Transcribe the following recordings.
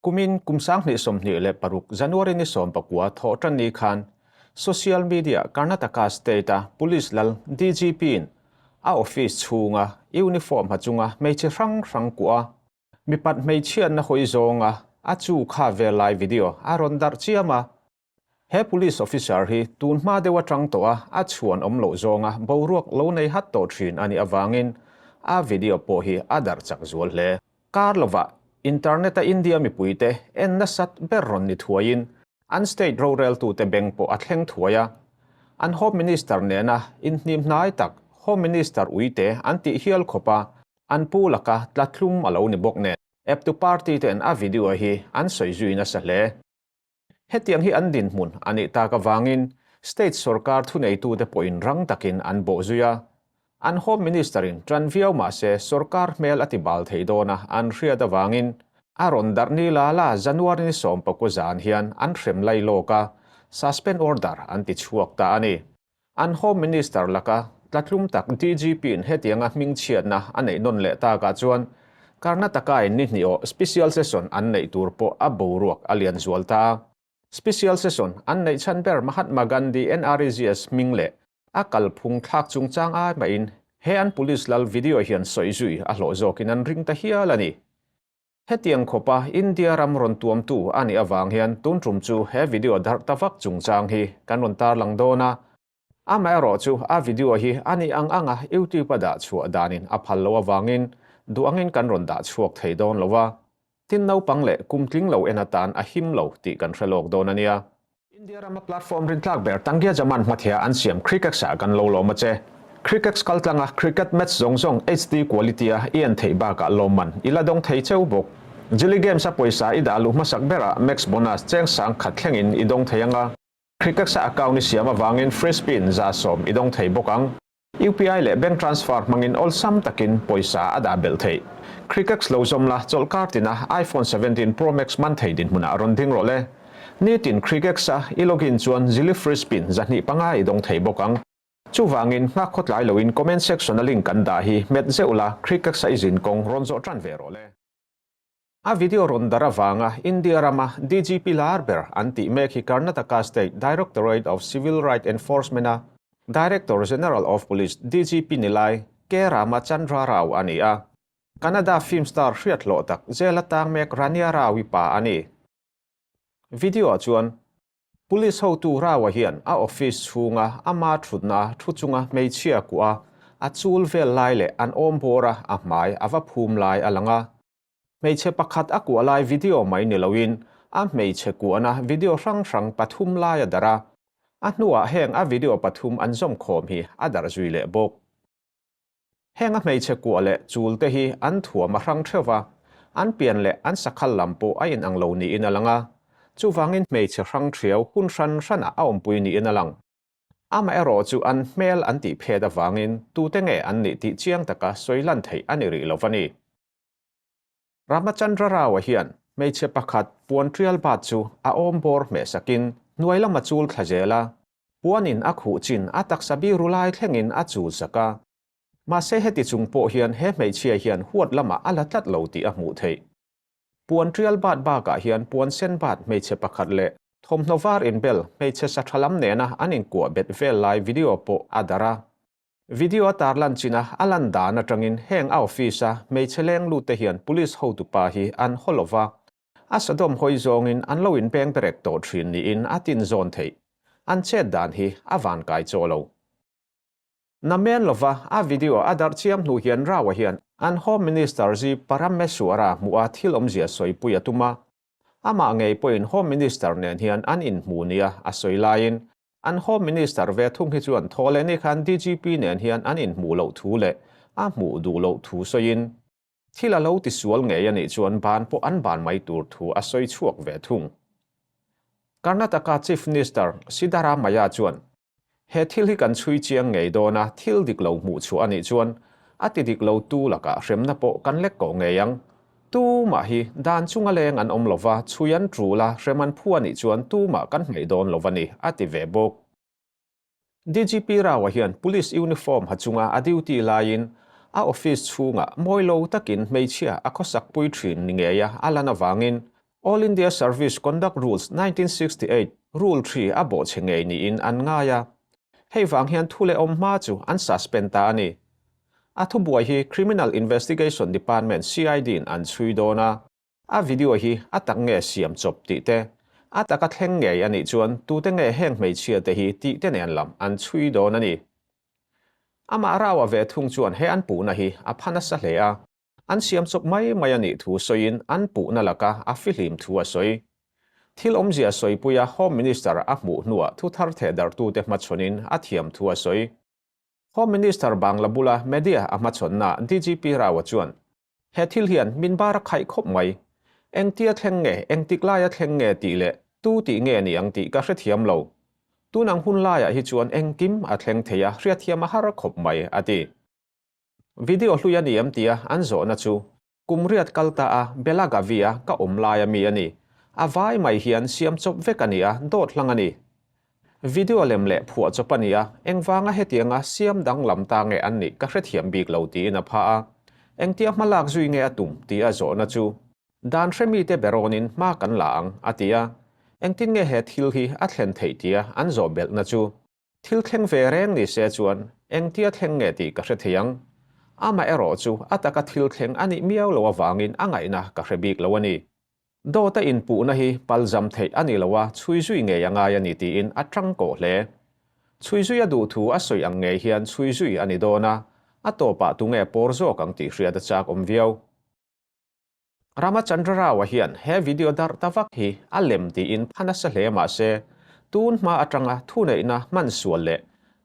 Kumin kum 2026 January ni 19 thawh tan ni khan social media Karnataka state a police lal DGP in a office chhunga uniform ha chunga hmeichhe hrang hrang kuah a, mipat hmeichhiatna hawi zawnga a chu kha vel lai video a rawn darh chiam a. He police officer hi tun hma deuh atang tawh a a chhuan awm loh zawnga boruak lo nei hat tawh thin a nih avangin a video pawh hi a darh chak zual hle. Kar lovah internet a India mipuite en nasat ber rawn ni thuaiin an state roreltute beng pawh a thleng thuai a. An Home Minister nena inhnim hnai tak Home Minister uite an tih hial khawp a, an pu laka tlathlum a lo ni bawk nen eptu party ten a video hi an sawi zui nasa hle. Hetiang hi an dinhmun a nih tak avangin state sorkar thuneitute pawhin rang takin an bawh zui a. An Home Minister-in ṭan viau mah se sorkar hmel a ti bal thei dawn a an hriat avangin a rawn darh ni la la January ni 19 zan hian an hrem lai lawk a, suspend order an ti chhuak ta a ni. An Home Minister laka tlatlum tak DGP-in hetianga hmingchhiatna a neih nawn leh takah chuan Karnataka-in ni hnih awh Special Session an neih tur pawh a boruak a lian zual ta a. Special Session an neih chhan ber Mahatma Gandhi NREGS hming leh a kalphung thlak chungchang ai mahin he an Police lal video hian sawi zui a hlawh zawkin an ring ta hial a ni. Hetiang khawpa India ram rawn tuamtu a nih avang hian tun tum chu he video darh ta vak chungchang hi kan rawn tarlang dawn a. Amaherawhchu a video hi a nih ang anga YouTube a dah chhuah danin a phal loh avangin duh angin kan rawn dah chhuak thei dawn lo a. Tin naupang leh kum tling lo en atan a him lo tih kan hre lawk dawn a nia. India rama platform rintlak ber Tangia Jaman hmathia an siam Crickex ah kan lo lawm a che. Crickex kaltlanga cricket match zawng zawng HD quality a i en theih bakah lawmman i la dawng thei cheu bawk. Jilly Games a pawisa i dah luh hmasak berah max bonus cheng sang khat thlengin i dawng thei anga, Crickex a account i siam avangin free spin 110 i dawng thei bawk ang. UPI leh bank transfer hmangin awlsam takin pawisa a dah belh theih. Crickex lo zawm la, chawlhkar tina iPhone 17 Pro Max man thei dinhmunah rawn ding rawh le. Nitin Crickex a i login chuan Zili Free Spin 205 i dawng thei bawk ang. Chuvangin nghak khawtlai loin comment section a link kan dah hi hmet zeuh la, Crickex a i zin kawng rawn zawh tan ve rawh le. A video rawn dar avanga India rama DGP lar ber an tih mek hi Karnataka State Directorate of Civil Right Enforcement-a Director General of Police, DGP, ni lai K Ramachandra Rao a ni a. Kannada film star hriat hlawh tak jail-a tang mek Rania Rao-i pa a ni. Video-ah chuan Police hotu Rao-a hian a office chhunga ama thutna thu chunga hmeichhia kuah a chul vel lai leh an awm bawr a a hmai a va phum lai a lang a. Hmeichhe pakhat a kuah lai video mai ni loin a hmeichhe kuahna video hrang hrang pathum lai a darh a, a hnuah heng a video pathum an zawm khawm hi a darh zui leh bawk. Heng a hmeichhe kuah leh chul te hi an thuam a hrang theuh va, an pian leh an sakhal lam pawh a inang lo niin a lang a, chuvangin hmeichhe hrang thiau hun hran hranah a awmpui niin a lang. Amaherawh chu an hmel an tih phet avangin tute nge an nih tih chiang taka sawi lan theih a ni rih lo va ni. Ramachandra Rao-a hian hmeichhe pakhat puan tial bat chu a awm bawr hmeh sakin hnuai lam a chul thla zel a, puanin a khuh chin a taksa biru lai thlengin a chul sak a. Mahse heti chung pawh hian he hmeichhia hian huat lamah a la tlat lo tih a hmuh theih. Puan tial bat bakah hian puan sen bat hmeichhe pakhat leh thawmhnaw var inbel hmeichhe sa tha lam nena an inkuah bet vel lai video pawh a darh a. Video a tarlan china a lan dan atangin heng a office a hmeichhe leng lut te hian police hotupa hi an haw lova, a sadawm hawi zawngin an lo inpeng berek tawh thin niin a tin zawn theih. An chet dan hi a van kai chaw lo. Namen lova a video a darh chiam hnu hian Rao-a hian an Home Minister G Parameswara hmuh a thil awmzia sawipui a tum a, amah ngei pawhin Home Minister nen hian an inhmu nia a sawi laiin An Home Minister ve thung hi chuan thaw leh ni khan DGP nen hian an inhmuh loh thu leh a hmuh duh loh thu sawiin, thil a lo tisual ngei a nih chuan ban pawh an ban mai tur thu a sawi chhuak ve thung. Karnataka Chief Minister Siddaramaiah chuan, He thil hi kan chhui chiang ngei dawn a, thil dik lo hmuh chhuah a nih chuan a ti dik lo tu lakah hremna pawh kan lek koh ngei ang. Tumah hi dan chunga leng an awm lova, chhui an tul a, hrem an phu a nih chuan tumah kan hmeih dawn lo a ni, a ti ve bawk. DGP Rao-a hian Police uniform ha chunga a duty laiin a office chhungah mawi lo takin hmeichhia a khawsak pui thin ni ngeia a lan avangin All India Service Conduct Rules 1968 Rule 3 a bawhchhe ngei niin an ngai a. Hei vang hian thu leh awm hma chu an suspend ta a ni. A thubuai hi Criminal Investigation Department, CID, in an chhui dawn a. A video hi a tak nge siam chawp tih te, a taka thleng ngei a nih chuan tute nge heng hmeichhia te hi tih te nen lam an chhui dawn a ni. Amah Rao-a ve thung chuan he an puhna hi a pha nasa hle a. An siam chawp mai mai a nih thu sawiin an puhna laka a fihlim thu a sawi. Thil awmzia sawipuia Home Minister a hmuh hnuah thu thar thehdarhtute hmachhawnin a thiam thu a sawi. Home Minister Bangla bula media a hmachhawnnaah DGP Rao-a chuan, He thil hian min bar a khaih khawp mai. Engtia thleng nge, engtik laia thleng nge tih leh tu tih nge ni ang tih ka hrethiam lo. Tun ang hun laiah hi chuan engkim a thleng thei a, hriatthiam a har khawp mai, a ti. Video hlui a ni em tia an zawhna chu kum riat kal ta a Belagavi-a ka awm laia mi a ni. A vai mai hian siam chawp vek a ni a, dawt hlang a ni. Video lem leh phuah chawp a ni a, engvanga hetianga siam danglam ta nge an nih ka hrethiam bik lo tiin a pha a. Engtia hma lak zui nge a tum tia zawhna chu dan hre mite berawnin hma kan la ang a ti a. Engtin nge he thil hi a thlen theih tia an zawh belhna chu thil thleng ve reng ni se chuan engtia thleng nge tih ka hre thei ang. Amaherawh chu a taka thil thleng a nih miau lo avangin a ngaihna ka hre bik lo a ni. Dawta inpuhna hi palzam theih a ni lo a, chhui zui ngei a ngai a ni tiin a tang kawh hle. Chhui zui a duh thu a sawi ang ngei hian chhui zui a ni dawn a, a tawpah tunge pawr zawk ang tih hriat a chak awm viau. Ramachandra Rao-a hian he video darh ta vak hi a lem tiin pha nasa hle mah se, tun hma atanga thuneihna hman sual leh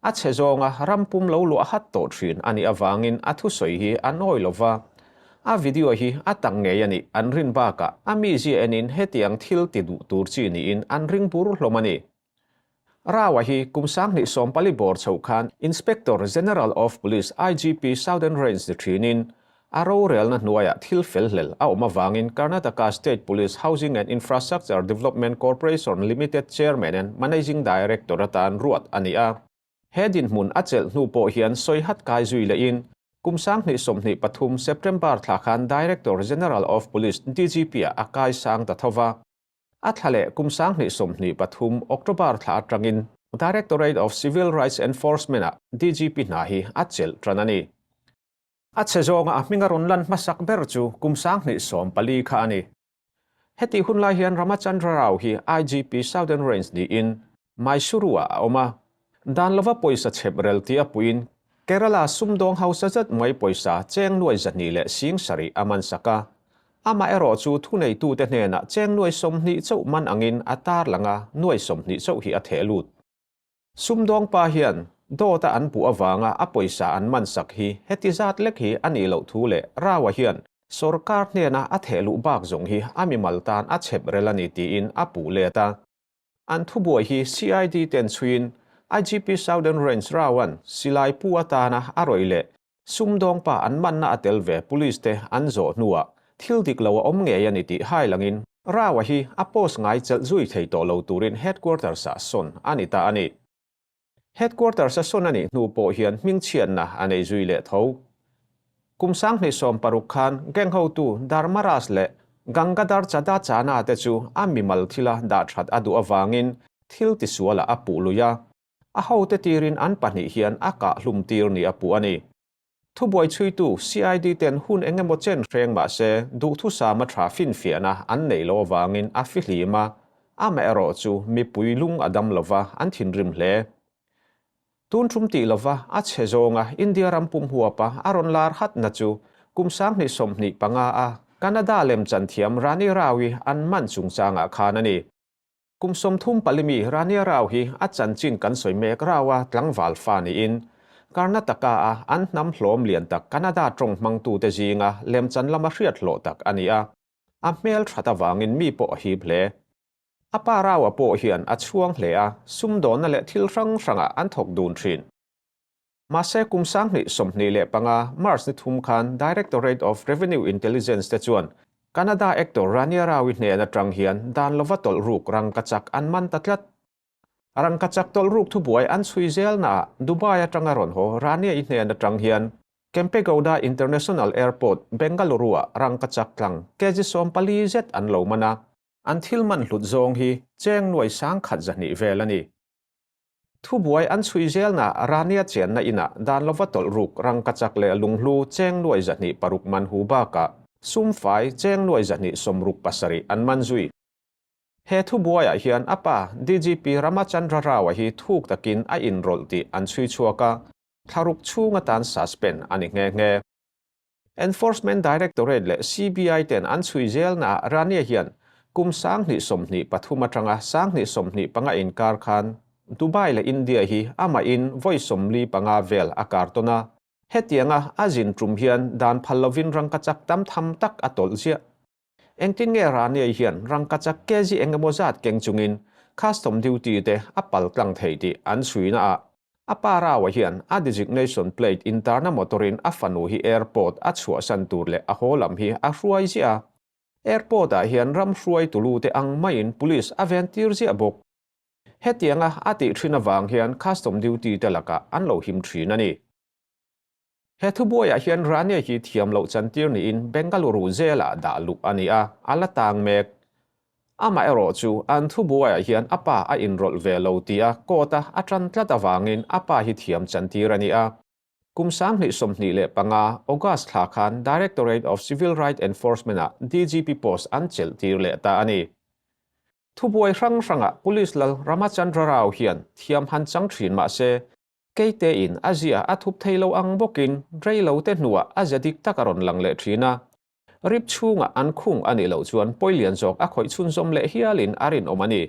a chhe zawnga ram pum lo luah hat tawh thin a nih avangin a thusawi hi a nawi lo va. A video hi a tak ngei a nih an rin bakah a mizia enin hetiang thil ti duh tur chi niin an ring bur hlawm a ni. Rao-a hi kum 2014 bawr chhoh khan Inspector General of Police, IGP, Southern Range ni thinin a rorelna hnuaiah thil fel hlel a awm avangin Karnataka State Police Housing and Infrastructure Development Corporation Limited Chairman and Managing Director atan ruat a ni a. He dinhmun a chelh hnu pawh hian sawi hat kai zui lehin kum 2023 September thla khan Director General of Police, DGP-ah a kai sang ta tho va. A thla leh kum 2023 October thla atangin Directorate of Civil Rights Enforcement-ah DGP hna hi a chelh tan a ni. A chhe zawnga a hminga rawn lan hmasak ber chu kum 2014 kha a ni. Hetih hun lai hian Ramachandra Rao hi IGP Southern Range niin Mysuru-ah a awm a. Dan lova pawisa chhep rel tih a puiin Kerala sumdawng hausa zet mai pawisa cheng nuai 207 a man sak a. Amaherawh chu thuneitute hnenah cheng nuai 20 chauh man angin a tarlang a, nuai 20 chauh hi a theh lut. Sumdawng pa hian dawta an puh avanga a pawisa an man sak hi heti zat lek hi a nih loh thu leh Rao-a hian sawrkar hnena a theh luh bak zawng hi a mimal tan a chhep rel a ni tiin a puh let a. An thubuai hi CID ten chhuiin IGP Southern Range Rao-a'n silai pu atana a rawih leh Sumdawng pa an manna a tel ve police te an zawh hnuah thil dik lo a awm ngei a ni tih hai langin Rao-a hi a post ngai chelh zui thei tawh lo turin headquarters-ah sawn a ni ta a ni. Headquarters-a sawn a nih hnu pawh hian hmingchhiatna a nei zui leh tho. Kum 2016 khan gang hotu Dharmaraj leh Gangadhar Chadachana te chu a mimal thila dah that a duh avangin thil tisualah a puh lui a. A hote tirin an pahnih hian a kah hlum tir ni a puh a ni. Thubuai chhuitu CID ten hun eng emaw chen hreng mah se duhthusam a tha finfiahna an neih loh avangin a fihlim a, amaherawh chu mipui lung a dam lova an thinrim hle. Tun tum tih lova a chhe zawnga India ram pum huapa a rawn lar hatna chu kum 2025 a Canada lemchan thiam Rani Rao-i an man chungchangah khan a ni. Kum 34 mi Rania Rao hi a chanchin kan sawi mek Rao a tlangval fa niin Karnataka a an hnam hlawm lian tak Kannada tawng hmangtute zinga lemchan lama hriat hlawh tak a ni a, a hmel that avangin mi pawh a hip hle. A pa Rao a pawh hian a chhuang hle a, sumdawnna leh thil hrang hrangah an thawk dun thin. Mahse kum 2025 March ni thum khan Directorate of Revenue Intelligence te chuan Canada actor Rania Rao-i hnen atang hian dan lova tawlh ruk rangkachak an man ta tlat. Rangkachak tawlh ruk thubuai an chhui zelnaah Dubai atanga rawn haw Rania-i hnen atang hian Kempegowda International Airport, Bengaluru-ah rangkachak tlang kg 14 zet an lo man a. An thil man hlut zawng hi cheng nuai 10,000 200 vel a ni. Thubuai an chhui zelna Rania chenna inah dan lova tawlh ruk rangkachak leh lunghlu cheng nuai 206 man hu bakah sum fai cheng nuai 267 an man zui. He thubuaiah hian a pa DGP Ramachandra Rao-a hi thuk takin a inrawlh tih an chhui chhuak a, thlaruk chhung atan suspend a ni nghe nghe. Enforcement Directorate leh CBI ten an chhui zelnaah Rania hian kum 2023 atanga 2025 inkar khan Dubai leh India hi amahin vawi 45 vel a kar tawn a, hetianga a zin tum hian dan phal lovin rangkachak tam tham tak a tawlh ziah. Engtin nge Rania hian rangkachak kg eng emaw zat keng chungin custom duty te a pal tlang thei tih an chhuina ah a pa Rao-a hian a designation plate intarna motor-in a fanu hi airport a chhuahsan tur leh a haw lam hi a hruai ziah a. Airport ah hian ram hruai tulu te ang maiin police a ven tir ziah bawk. Hetianga a tih thin avang hian custom duty te lakah an lo him thin a ni. He thubuaiah hian Rane hi thiam loh chantir niin Bengaluru jail-ah dah luh a ni a, a la tang mek. Amaherawh chu an thubuaiah hian a pa a inrawlh ve lo tia court-a a tan tlat avangin a pa hi thiam chantir a ni a. Kum 2025 August thla khan Directorate of Civil Right Enforcement-ah DGP post an chelh tir leh ta a ni. Thubuai hrang hrangah Police lal Ramachandra Rao hian thiam han chang thin mah se, Keitein a zia a thup thei lo ang bawkin rei lo te hnuah a zia dik tak a rawn lang leh thin a. Rip chhungah an khung a nih loh chuan pawi lian zawk a khawih chhunzawm leh hialin a rinawm a ni.